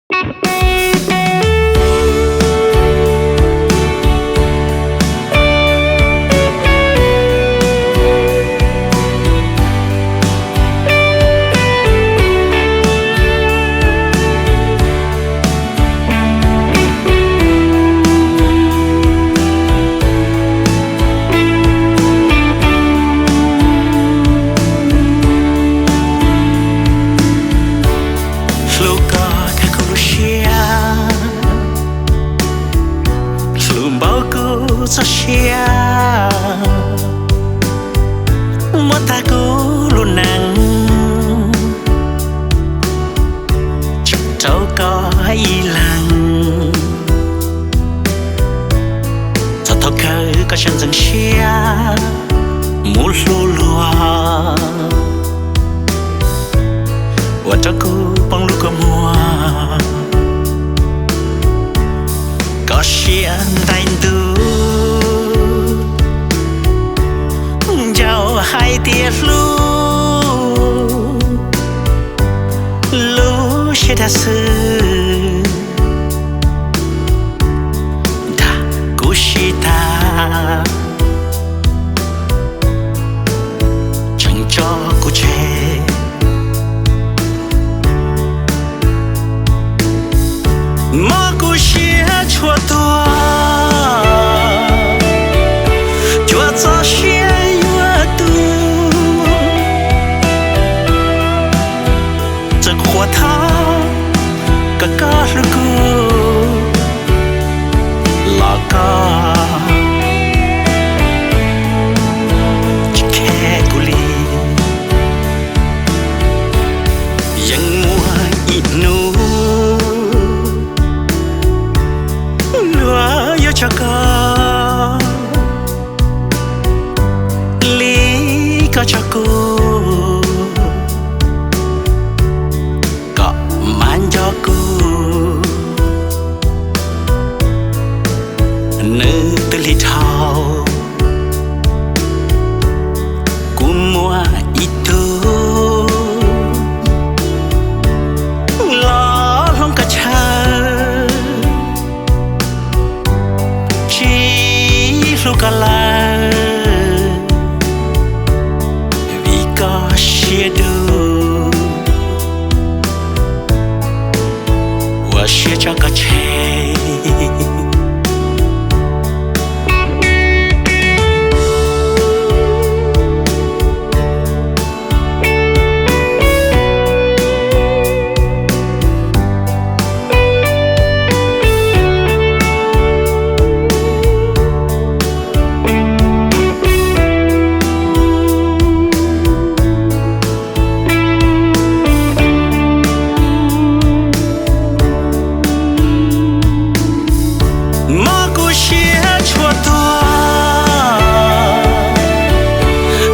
Hlub koj kawg kuv lub siab, hlub npaum kuv txoj sia, muab tag kuv lub neej tsuas rau koj ib leeg. Txog thaum kawg koj tseem ntxeev siab mus hlub luag, ua rau kuv poob lub kua muag. Koj siab ntais ntuj, nco hais tias hlub, lub siab dag xwb, dag kuv sib tag, tseem tso kuv tseg. Mob kuv siab tshua tuag, cuav txoj sia yuav tu, txawm qhuav thov kom koj hlub kuv los koj tsis khe kuv li. Yeej muaj ib hnub luag yuav tso koj li koj tso kuv, kom mas nco kuv, nws twb lig dhau. Kuv muaj ib tug los hloov koj chaw, tsis hlub koj lawm vim koj siab dub, ua siab tso koj tseg. Mob kuv siab tshua tuag,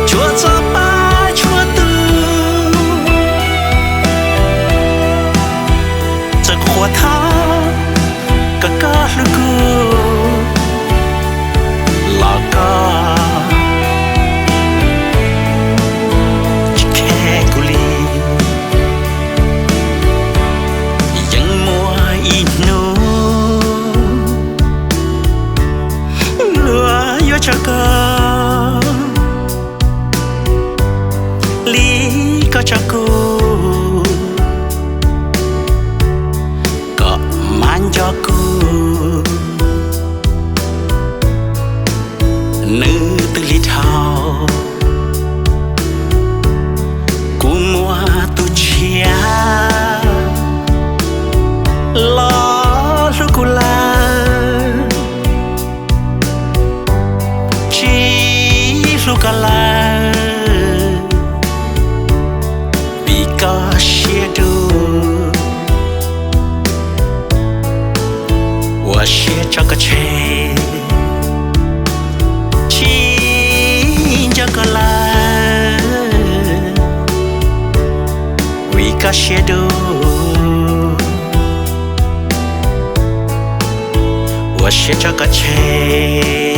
cuav txoj pa tshua tu, txawm qhuav thov kom koj hlub kuv los koj tsis khe kuv li. Yeej muaj ib hnub luag yuav tso koj li koj tso kuv, kom mas nco kuv, nws twb lig dhau. Kuv muaj tus tshiab los hlub kuv lawm, tsis hlub koj lawm vim koj siab dub, ua siab tso koj tseg, tsis nco koj lawm vim koj siab dub, ua siab tso koj tseg.